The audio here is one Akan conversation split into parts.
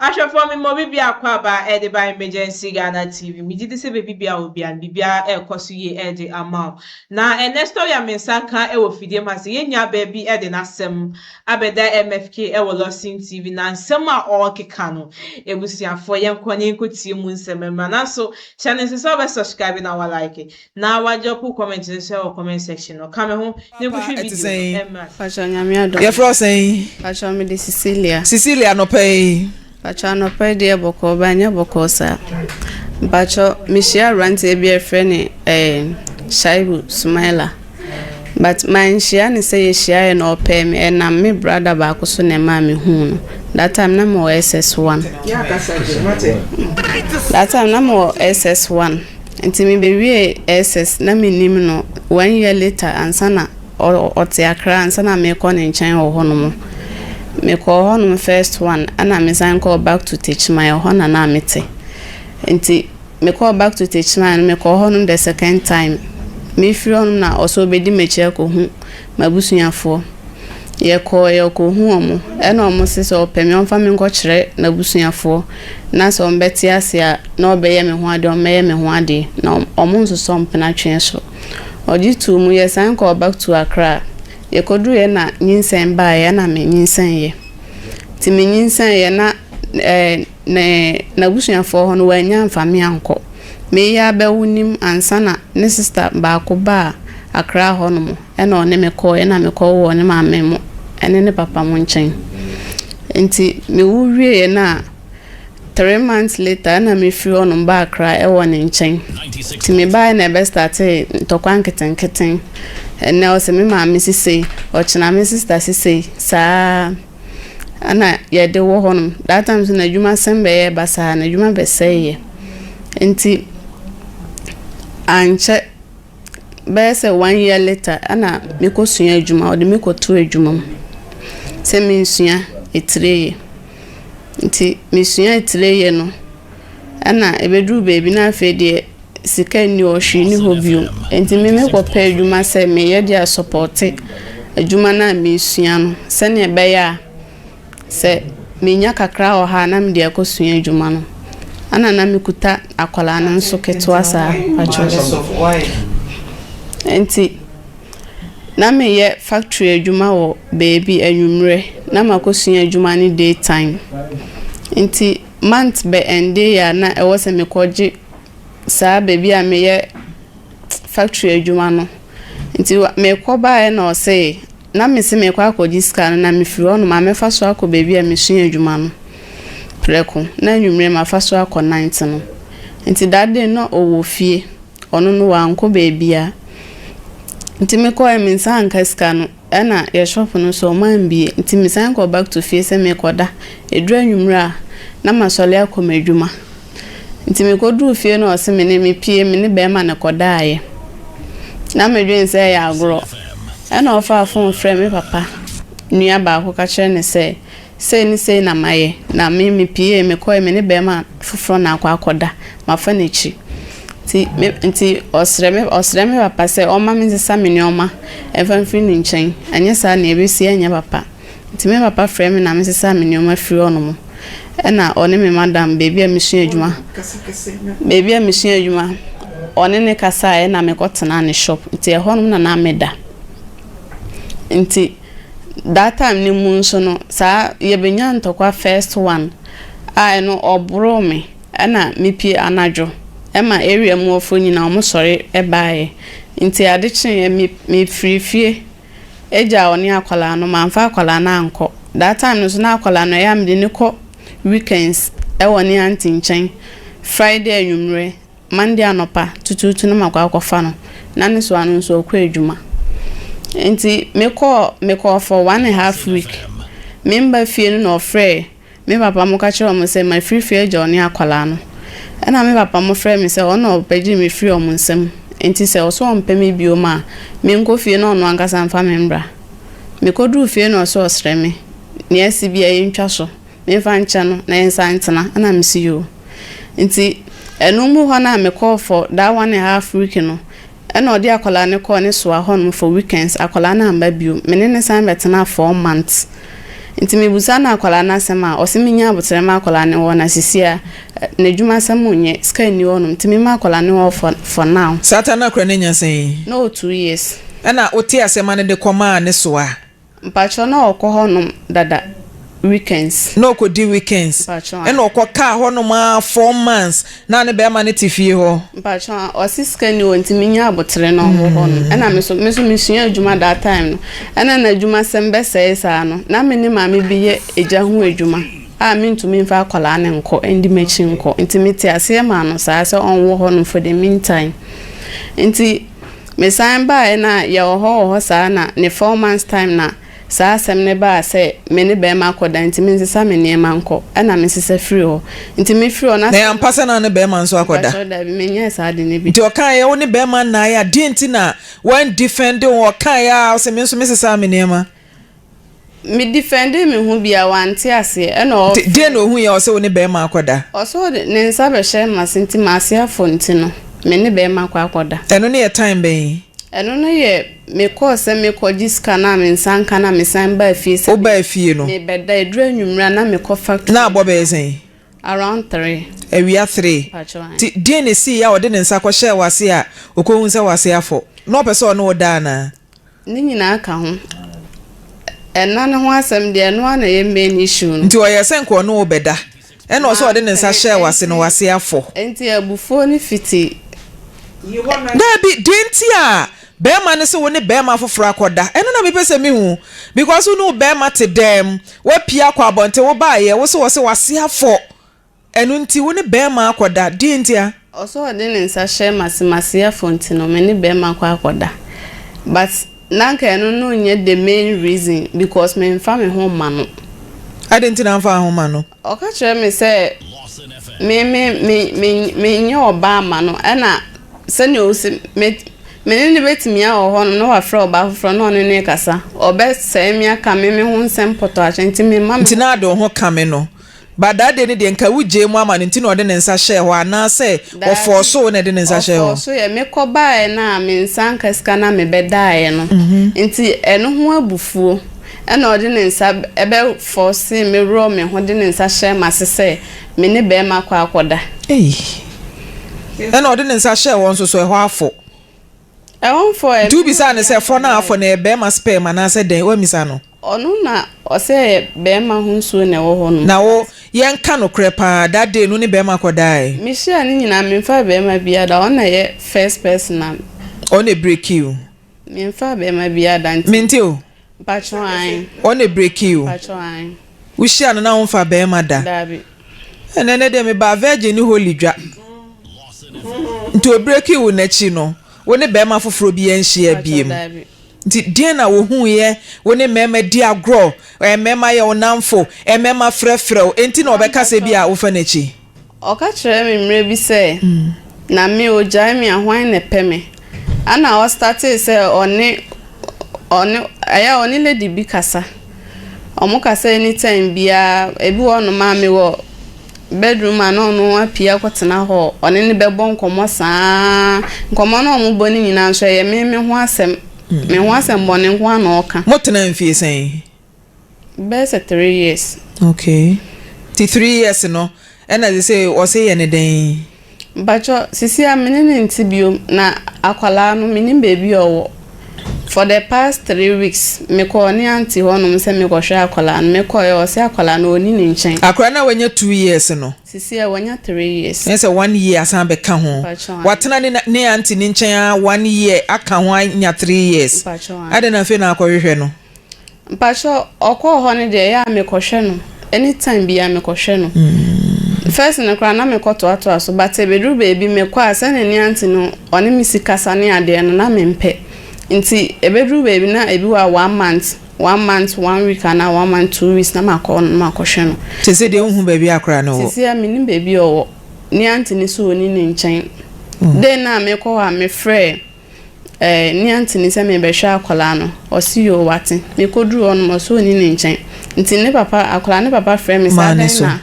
Ahwɛfoɔ, me mmɔ bibi akɔ aba ɛde ba Emergency Ghana TV. Megye di sɛ baabi bia wɔ bia no, biribiara ɛrekɔ so yie ɛde ama wo. Na ɛnɛ story a me nsa ka ɛwɔ fidie mu ha sɛ yɛn nua baa bi ɛde n'asɛm abɛda MFK ɛwɔ Lawson TV, na nsɛm a ɔrekeka no, ebusuafoɔ, yɛnkɔ ne yɛnkɔtie mu nsɛm mmra. Nanso hyɛ ne nso sɛ wobɛ subscribe na wa like na wa drop comment nso ɛwɔ comment section no. Ka me ho na nkɔhwɛ Ɛte video sɛn? no ɛmmra. Pacho, Nyame adom. Yɛfrɛ wo sɛn? Pacho, mede Cecilia. Cecilia, anɔpa yi? Pacho, anɔpa yi deɛ bɔkɔɔ ba, nyɛ bɔkɔɔ saa. Pacho, mehyia aberanteɛ bi a yɛfrɛ ne Shaibu Sumaila. But manhyia ne sɛ yɛhyiaeɛ na ɔpɛɛ me. Ɛnam me brother baako so na ɛmaa me huu no. That time na mewɔ SS1. That time na mewɔ SS1. Nti mebɛwie SS na menim no one year later ansa na ɔte Accra ansa na mekɔ ne nkyɛn wɔ hɔnom. Mekɔɔ hɔnom first one, ɛna mesan kɔɔ back to Techiman. Ɛhɔ na na mete. Nti mekɔɔ back to Techiman no, mekɔɔ hɔnom the second time. Mefiri hɔnom na ɔsɛ ɔbɛdi m'akyi akɔhu m'abusuafoɔ. Yɛkɔɔ, yɛkɔhu ɔmo, ɛna ɔmo se sɛ ɔpɛ me, ɔmfa me nkɔkyerɛ n'abusuafoɔ, na sɛ ɔmbɛte ase a na ɔbɛyɛ me ho adeɛ, ɔmmɛyɛ me ho adeɛ, na ɔmo nsosɔ mpena twe so. Ɔgye too mu. Yɛsan kɔɔ back to Accra. Yɛkɔduruiɛ na nyinsɛn baeɛ, ɛna me nyinsɛnyɛ. Nti me nyinsɛnyɛ na ne n'abusuafoɔ hɔ no wɔanya mfa me ankɔ. Meyɛ abɛwo nim ansa na ne sister baako baa Accra hɔnom, ɛna ɔne me kɔɔ, ɛna mekɔwoo wɔ ne maame mo ɛne ne papa mo nkyɛn. Nti mewo wieɛ no a, 3 months later ɛna mefiri hɔnom baa Accra ɛwɔ ne nkyɛn. Nti mebaeɛ na ɛbɛ startee ntɔkwa nketenketen. Ɛnɛ ɔsɛ me maame sisei, ɔkyena me sister sisei, saa ɛna yɛde wɔ hɔnom. That time so n'adwuma sɛm bɛyɛ basaa, n'adwuma bɛsɛeɛ. Nti ankyɛ, bɛyɛ sɛ one year later, ɛna mekɔsua adwuma. Ɔde me kɔtoo adwuma mu sɛ mensua etire yɛ. Nti mesua etire yɛ no, ɛna ɛbɛduru baabi na afei deɛ sika nni hɔ, hwee nni hɔ bio. Nti me mekɔpɛ adwuma sɛ meyɛ de asupport adwuma no a mesua no, sɛnea ɛbɛyɛ a sɛ menya kakra wɔ ha a, na mede akɔsua adwuma no. Ɛna na mekuta akwadaa no nso ketewa saa patro. Nti na meyɛ factory adwuma wɔ baabi anwummerɛ na makɔsua adwuma no day time. Nti month bɛ ɛnde yɛ a, na ɛwɔ sɛ mekɔgye saa baabi a meyɛ factory adwuma no. Nti mekɔ baeɛ na ɔse na mese mekɔ akɔgye sika no, na mefiri hɔnom a mɛfa so akɔ baabi a mesua adwuma no prɛko, na anwummerɛ mafa so akɔ night no. Nti that day na ɔwɔ fie, ɔno no wankɔ baabia. Nti mekɔɛ, me nsa anka sika no, ɛna yɛ shop no so ɔmo ambie. Nti mesan kɔ back to fie sɛ mekɔda, ɛduru anwummerɛ a na masɔre akɔ m'adwuma. Nti mekɔduruu fie no, ɔse me ne mepie, me ne bɛrima no kɔdaeɛ. Na medwene sɛ ɛyɛ agorɔ. Ɛna ɔfaa phone frɛ me papa nua baako ka kyerɛ ne sɛ sei ne sei na mayɛ, na me mepie mekɔɛ, me ne bɛrima foforɔ na akɔ akɔda, mafa n'akyi. Nti me nti ɔsrɛ me papa sɛ ɔmma me nsesa me nneɛma ɛmfa mfiri ne nkyɛn, ɛnyɛ saa nea ɛbɛsi ɛnyɛ papa. Nti me papa frɛ me na mesesa me nneɛma firi hɔnom, ɛna ɔne me madam baabi a mesua adwuma, ɔne ne kasaeɛ na mekɔtena ne shop. Nti ɛhɔnom na na meda. Nti that time ne mu nso no, saa yɛbɛnya ntɔkwa first one a, ɛno ɔboroo me, ɛna mepie anadwo, ɛma area mu wɔfoɔ nyinaa ɔmo sɔre ɛbaeɛ. Nti ade kyeeɛ, me mefiri fie agya ɔne akwadaa no, mamfa akwadaa no ankɔ. That time no so na akwadaa no ɛyɛ a mede ne kɔ weekends ɛwɔ ne aunty nkyɛn, Friday anwummerɛ, Monday anɔpa tutuutu na makɔ akɔfa no, na ne so ano nso ɔkɔ adwuma. Nti mekɔɔ for one and a half week memba fie no, na ɔfrɛ me papa mo ka kyerɛ ɔmo sɛ mafiri fie agya ɔne akwadaa no. Ɛna me papa mo frɛ me sɛ ɔno ɔbɛgye me firi ɔmo nsam, nti sɛ ɔso ɔmpɛ me bio ma a, menkɔ fie na ɔno ankasa mfa me mbra. Mekɔduruu fie na ɔsɛ ɔsrɛ me nea asi bia yɛntwa so, memfa nkyɛ no na yɛnsa ntena. Ɛna mesi yoo. Nti ɛno mu hɔ no a mekɔɔ for that one and a half week no, ɛna ɔde akwadaa no kɔɔ ne soa hɔnom for weekends. Akwadaa no amba bio. Me ne ne san bɛtena 4 months. Nti mebusa no akwadaa no asɛm a, ɔse menya aboterɛ ma akwadaa no wɔ na sisi a n'adwumasɛm nyɛ, sika nni hɔnom nti mema akwadaa no wɔ for for now. Saa ta no akora no anya sɛn? Na ɔwɔ 2 years. Ɛna wote asɛm ano de kɔmaa ne so a? Mpakyɛw, na ɔkɔ hɔnom dada weekends. Na ɔkɔdi weekends? Mpakyɛw. Ɛna ɔkɔ kaa hɔnom a 4 months na ne bɛrima no te fie hɔ? Mpakyɛw, ɔse sika ni wɔ nti menya abotere na ɔwɔ hɔnom. Ɛna me so mesua adwuma that time no. Ɛna n'adwumasɛm bɛsɛe saa no, na me ne maame bi yɛ egya ho adwuma a mentumi mfa akwadaa ne nkɔ ndi m'akyi nkɔ. Nti mete aseɛ maa no saa sɛ ɔnwɔ hɔnom for the meantime. Nti mesan baeɛ na yɛwɔ hɔ wɔ hɔ saa na ne 4 months time na saa asɛm ne baa sɛ me ne bɛrima akɔda nti mensesa me nneɛma nkɔ, ɛna mesesa firi hɔ. Nti mefiri hɔ na Na yɛampa sɛ na ne bɛrima nso akɔda? Mpakyɛw, dabi, menyɛɛ saa de ne bi. Nti ɔkaeɛ wo ne bɛrima nnaeɛ a, deɛ nti na wandefend wo? Ɔkaeɛ a ɔsɛ me nso mesesaa me nneɛma. Me defende me ho bia wante aseɛ, ɛna Nti deɛ na ohu yɛ ɔsɛ wo ne bɛrima akɔda? Ɔsɛ ɔde ne nsa bɛhyɛ m'ase nti m'ase afɔ nti no me ne bɛrima akɔ akɔda. Ɛno ne yɛ time bɛn? Ɛno no yɛ mekɔɔ sɛ mekɔgye sika no a me nsa nka na mesan baa fie sɛ Wobaa fie no? mebɛda. Ɛduru anwummerɛ a na mekɔ factory. Na abɔ bɛyɛ sɛn? Around 3. Awia 3? Mpakyɛw. Nti deɛ na esii a ɔde ne nsa kɔhyɛɛ w'ase a okɔhu sɛ w'ase afɔ? Na ɔpɛ sɛ ɔne wo da anaa? Ne nyinaa ka ho. Ɛna ne ho asɛm deɛ, ɛno ara na ɛyɛ main issue no. Nti ɔyɛ sɛ nka ɔne wo bɛda, ɛna ɔsɛ ɔde ne nsa hyɛɛ w'ase no w'ase afɔ? Nti abufuo no fiti Daabi, deɛ nti a bɛrima no sɛ wo ne bɛrima foforɔ akɔda, ɛno na mepɛ sɛ mehu, because wo ne wo bɛrima te dɛm, woapie akɔ abɔnten, wobaeɛ wo sɛ wɔ sɛ w'ase afɔ, ɛno nti wo ne bɛrima akɔda. Deɛ nti a? Ɔsɛ ɔde ne nsa hyɛ m'ase, m'ase afɔ nti no me ne bɛrima akɔ akɔda, but na nka ɛno no nyɛ the main reason because memfa me ho mma no. Ade nti na mfa ho ma no? Ɔka kyerɛ me sɛ me me me me menyɛ ɔbaa ma no, ɛna sɛnea osi me me ne ne bɛtumi awɔ hɔ no na wafrɛ ɔbaa foforɔ na ɔne ne kasa, ɔbɛsɛe me aka me me ho nsɛm pɔtɔ akyɛ nti me ma me Nti na ade wo ho ka me no, but that day no deɛ nka wogyae mu ama no nti na ɔde ne nsa hyɛɛ hɔ anaasɛ ɔfɔɔ so wo na ɛde ne nsa hyɛɛ hɔ? Ɔfɔɔ so yɛ. Mekɔ baeɛ no a me nsa nka sika na mebɛdaeɛ no nti ɛno ho abufuo ɛna ɔde ne nsa ɛbɛ fɔɔse me worɔ me ho de ne nsa hyɛ m'ase sɛ me ne bɛrima akɔ akɔda. Ei, ɛna ɔde ne nsa hyɛɛ hɔ nso so ɛhɔ afɔ? Ɛhɔ mfɔ ɛ. Nti wobisa ne sɛ fɔ no a afɔ no ɛyɛ bɛrima sperm anaasɛ dɛn? Woamisa no? Ɔno na ɔsɛ ɛyɛ bɛrima ho nsuo na ɛwɔ hɔ no. Na wo, yɛnka nokorɛ paa, that day no ne bɛrima kɔdaeɛ? Mehyia ne nyinaa memfa bɛrima biara da, ɔno na ɛyɛ first person a Ɔno na breaki o? Memfa bɛrima biara da nti. Mente o. Mpakyɛw, an. Ɔno na breaki o? Mpakyɛw, an. Wohyia no na womfa bɛrima da? Daabi. Ɛnɛ ne deɛ mebaa virgin ne holy dwa. Nti obreaki wo n'akyi no, wo ne bɛrima foforɔ bi anhyia Mpakyɛw biem? daabi. Nti deɛn na wohuiɛ? Wo ne mmarima di agorɔ, mmarima yɛ wo namfo, mmarima frɛfrɛ wo, enti na ɔbɛka sɛ bi a wofa n'akyi? Ɔka kyerɛ me mmerɛ bi sɛ na me ogyae me a, hwan na ɛpɛ me? Ana ɔstartee sɛ ɔne ɛyɛ a ɔne lady bi kasa. Ɔmo kasa anytime biara. Ebi wɔ hɔnom a mewɔ bedroom a na ɔno apue akɔtena hɔ, ɔne ne bɛbɔ nkɔmmɔ saa. Nkɔmmɔ no a ɔmo bɔ no nyinaa nso ɛyɛ me me ho asɛm. Me ho asɛm bɔne nko ara na ɔka. Motena mfie sɛn? Bɛyɛ sɛ 3 years. Okay. Nti 3 years no, ɛna sɛ sɛ ɔse yɛ ne dɛn? Mpakyɛ, sisi a me ne ne nte biom na akwalaa no menim baabi a ɔwɔ. For the past 3 weeks mekɔɔ ne aunty hɔnom sɛ mekɔhwɛ akwalaa no. Mekɔɛ, ɔse akwalaa no ɔnni ne nkyɛn. Akwaraa no a wanya 2 years no? Sisi a wanya 3 years. Ɛyɛ sɛ one year asan bɛka ho. Mpakyɛ. Watena ne aunty ne nkyɛn a one year aka ho anya 3 years. Mpakyɛ. Adɛn na afei na akɔhwehwɛ no? Mpakyɛ, ɔkɔɔ hɔ no deɛ, ɛyɛ a mekɔhwɛ no. Anytime biara mekɔhwɛ no. First no koraa na mekɔtoatoa so, but ebeduru baabi mekɔ a sɛnea ne aunty no ɔne me si kasa ne adeɛ no na mempɛ. Nti ebeduru baabi na ebi wɔ a one month, one month one week anaa one month 2 weeks na makɔ hɔ no makɔhwɛ no. Te sɛ deɛ wohu baabi a akwaraa no wɔ? Sisi a menim baabi a ɔwɔ. Ne aunty no so ɔni ne nkyɛn. Day no a mekɔ hɔ a mefrɛ ne aunty no sɛ mebɛhwɛ akwadaa no, ɔse yoo wate. Mekɔduru hɔ nom ɔse ɔnni ne nkyɛn. Nti ne papa, akwadaa ne papa frɛ me sɛ Maa ne adɛn so. na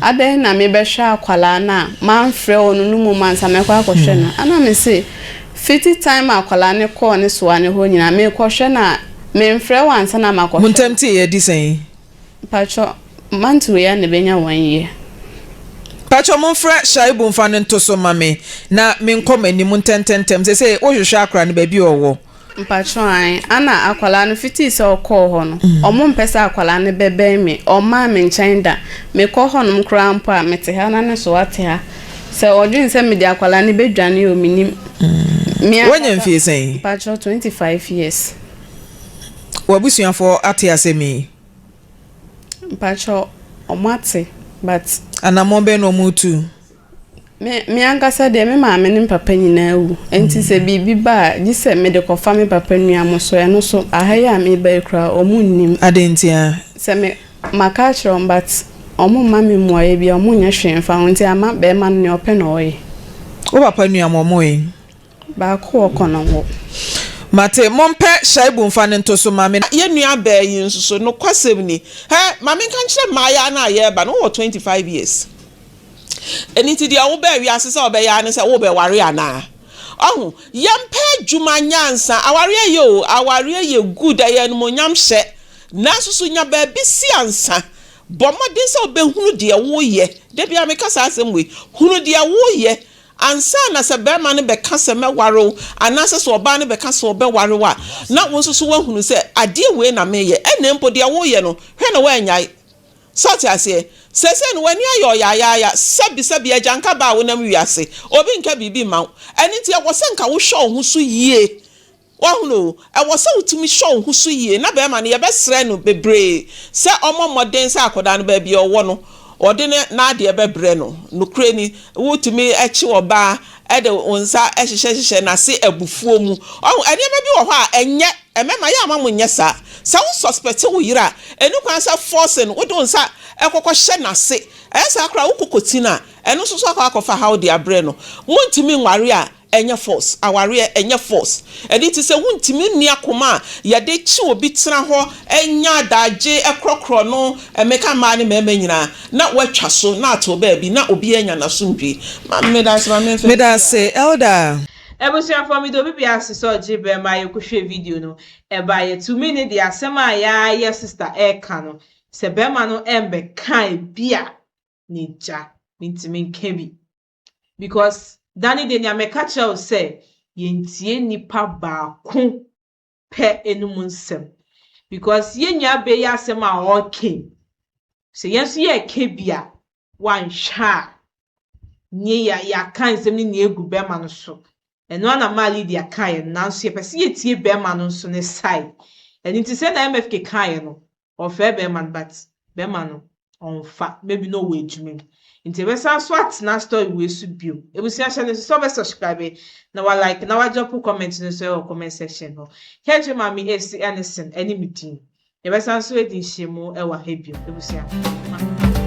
adɛn na mebɛhwɛ akwadaa no a mamfrɛ ɔno no mmom ansa mɛkɔ akɔhwɛ no. Ɛna mese fiti time a akwadaa no kɔɔ ne soa ne hɔ nyinaa mekɔhwɛ no a memfrɛ wo ansa na Mo makɔhwɛ ntam no. tee adi sɛn? Mpakyɛ month wei a na ɛbɛnya one year. Mpakyɛ momfrɛ Shaibu mfa no nto so ma me na menkɔ m'anim ntɛntɛntɛm. Seesei wohwehwɛ akora no baabi a ɔwɔ. Mpakyɛw ae, ana akwadaa no fitii sɛ ɔkɔɔ hɔ no, ɔmo mpɛ sɛ akwadaa no bɛbɛn me, ɔmmaa me nkyɛn da. Mekɔ hɔ nom koraa mpo a, mete ha na ne so ate ha. Sɛ ɔdwen sɛ mede akwadaa no bɛdwane o, mennim. Me Woanya ankasa, mfie sɛn? mpakyɛw 25 years. W'abusuafoɔ ate asɛm yi? Mpakyɛw, ɔmo ate but. Anammɔn bɛn na ɔmo retu? Me me ankasa deɛ me maame ne me papa nyinaa awu nti sɛ biribi ba a gye sɛ mede kɔfa me papa nua mo so ɛno so aha yi a meba yi koraa ɔmo nnim. Adɛn ntia? Sɛ me maka akyerɛ wɔn but ɔmo mma me mmuaeɛ biara ɔmo nyɛ hwee mfa ho nti ama bɛɛma no nea ɔpɛ na ɔyɛ. Wo papa nua mo ɔmo he? Baako wɔ Kɔnɔngo. Mate, mompɛ Shaibu mfa no nto so ma me. Yɛn nuabaa yi nso so, nokwasɛm ni, hɛ, ma menka nkyerɛ mmaayaa no a yɛreba no, wowɔ 25 years. Ɛno nti deɛ wobaa wiase sɛ wobɛyɛ ara ne sɛ wobɛware anaa? Ɔho, yɛmpɛ adwuma nyɛ ansa. Awareɛ yɛ o, awareɛ yɛ good, ɛyɛ animuonyam hyɛ. Nanso so nya baabi si ansa. Bɔ mmɔden sɛ wobɛhunu deɛ woreyɛ. Da biara meka saa asɛm wei, hunu deɛ woreyɛ ansa na sɛ barima no bɛka sɛ mɛware wo anaasɛ sɛ ɔbaa no bɛka sɛ ɔbɛware wo a, na wo nso so woahunu sɛ adeɛ wei na mereyɛ. Ɛnna mpo deɛ woreyɛ no, hwɛ na woannyae. So ɔte aseɛ? Seesei no, w'ani ayɛ ɔyaayaaya, sɛbisɛbi, agyanka ba a wonam wiase, obi nka biribi mma wo. Ɛno nti, ɛwɔ sɛ nka wohwɛ wo ho so yie. Woahunu o? Ɛwɔ sɛ wotumi hwɛ wo ho so yie. Na barima no, yɛbɛsrɛ no bebree sɛ ɔmmɔ mmɔden sɛ akwadaa no, baabi a ɔwɔ no, ɔde ne n'adeɛ bɛbrɛ no. Nokorɛ ni, wotumi kye ɔbaa de wo nsa hyehyɛhyehyɛ n'ase abufuo mu. Wahu? Nneɛma bi wɔ hɔ a, ɛnyɛ. Mmarima, yɛ a mma mo nyɛ saa. Sɛ wo suspect wo yere a, ɛnni kwan sɛ force no, wode wo nsa kɔkɔ hyɛ n'ase. Ɛyɛ saa koraa a, wokɔ kɔti no a, ɛno nso so akɔ akɔfa haw de abrɛ no. Montumi nware a, ɛnyɛ force. Awareɛ, ɛnyɛ force. Ɛno nti sɛ wontumi nni akoma a yɛde kye obi tena hɔ nya adagye korɔkorɔ no, meka mmaa ne mmarima nyinaa, na woatwa so na ato baabi na obiara anya n'asomdwie. Maame, meda ase, ma memfa Meda nsi ase, Elder. Abusuafoɔ meda obi biara ase sɛ ɔgye berɛ ma yɛkɔhwɛɛ video no ɛbaeɛ to me ne deɛ asɛm a yɛa yɛ sister ɛreka no sɛ bɛrima no ɛmbɛkae bi a ne gya mentumi nka bi because da ne deɛ nea mɛka kyerɛ wo sɛ yɛntie nipa baako pɛ enum nsɛm because yɛn nua bɛ yi asɛm a ɔreka yi sɛ yɛn nso yɛreka bi a wanhwɛ a nie yɛaka nsɛm no nyinaa egu bɛrima no so. Ɛno ara na maa Lydia kaeɛ no, nanso yɛpɛ sɛ yɛtie bɛrima no nso ne side. Ɛno nti sɛ na MFK kaeɛ no, ɔfrɛ bɛrima no but bɛrima no ɔmfa, maybe na ɔwɔ adwuma mu. Nti yɛbɛsan so atena story wei so bio. Ebusua hyɛ no nso sɛ ɔbɛ subscribe na wa like na wa drop comment no nso ɛwɔ comment section hɔ. Kɛntwe Maame Esi Ellison ɛne me din. Yɛbɛsan so adi nhyiamu ɛwɔ ha bio. Ebusua.